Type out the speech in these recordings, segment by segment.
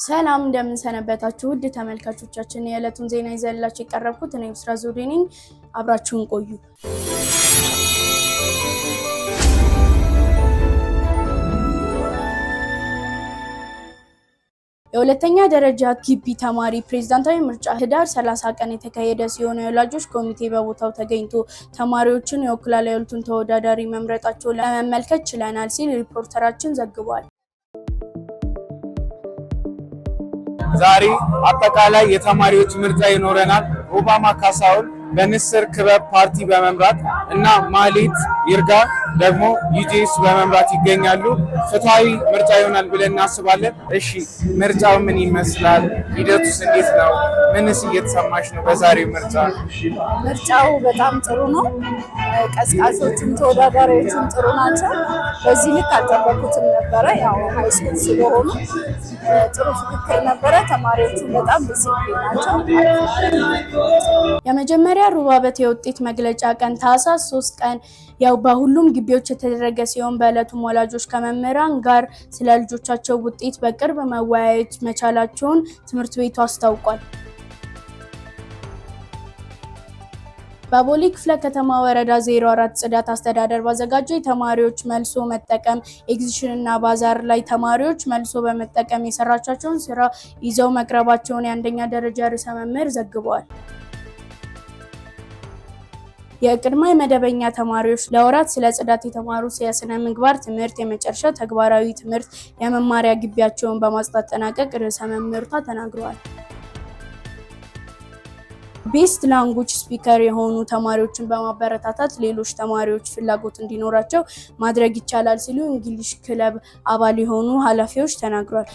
ሰላም፣ እንደምን ሰነበታችሁ ውድ ተመልካቾቻችን፣ የዕለቱን ዜና ይዘንላችሁ የቀረብኩት እኔ ብስራት ዘውዴ ነኝ። አብራችሁን ቆዩ። የሁለተኛ ደረጃ ግቢ ተማሪ ፕሬዝዳንታዊ ምርጫ ህዳር 30 ቀን የተካሄደ ሲሆን፣ የወላጆች ኮሚቴ በቦታው ተገኝቶ ተማሪዎችን ይወክላል ያሉትን ተወዳዳሪ መምረጣቸውን ለመመልከት ችለናል ሲል ሪፖርተራችን ዘግቧል። ዛሬ አጠቃላይ የተማሪዎች ምርጫ ይኖረናል። ኦባማ ካሳሁን በንስር ክበብ ፓርቲ በመምራት እና ማሌት ይርጋ ደግሞ UGS በመምራት ይገኛሉ። ፍትሐዊ ምርጫ ይሆናል ብለን እናስባለን። እሺ፣ ምርጫው ምን ይመስላል? ሂደቱስ እንዴት ነው? ምንስ እየተሰማሽ ነው በዛሬው ምርጫ? ምርጫው በጣም ጥሩ ነው። ቀስቃሾቹም ተወዳዳሪዎቹም ጥሩ ናቸው። በዚህ ልክ አልጠበኩትም ነበረ። ያው high school ስለሆኑ ጥሩ ፍክክር ነበረ። ተማሪዎቹም በጣም ዲሲፕሊን ናቸው። የመጀመሪያ ሩብ ዓመት የውጤት መግለጫ ቀን ታህሳስ 3 ቀን ያው በሁሉም ግቢዎች የተደረገ ሲሆን፣ በዕለቱም ወላጆች ከመምህራን ጋር ስለ ልጆቻቸው ውጤት በቅርብ መወያየት መቻላቸውን ትምህርት ቤቱ አስታውቋል። በቦሌ ክፍለ ከተማ ወረዳ 04 ጽዳት አስተዳደር ባዘጋጀው የተማሪዎች መልሶ መጠቀም ኤግዚቢሽን እና ባዛር ላይ ተማሪዎች መልሶ በመጠቀም የሰራቻቸውን ስራ ይዘው መቅረባቸውን የአንደኛ ደረጃ ርዕሰ መምህር ዘግበዋል። የቅድመ መደበኛ ተማሪዎች ለወራት ስለ ጽዳት የተማሩት የስነ ምግባር ትምህርት የመጨረሻ ተግባራዊ ትምህርት የመማሪያ ግቢያቸውን በማጽዳት ጠናቀቅ ርዕሰ መምህርቷ ተናግረዋል። Best language speaker የሆኑ ተማሪዎችን በማበረታታት ሌሎች ተማሪዎች ፍላጎት እንዲኖራቸው ማድረግ ይቻላል ሲሉ English club አባል የሆኑ ኃላፊዎች ተናግረዋል።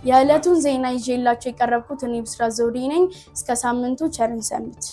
የዕለቱን ዜና ይዤላችሁ የቀረብኩት እኔ ብስራት ዘውዴ ነኝ። እስከ ሳምንቱ ቸር እንሰንብት።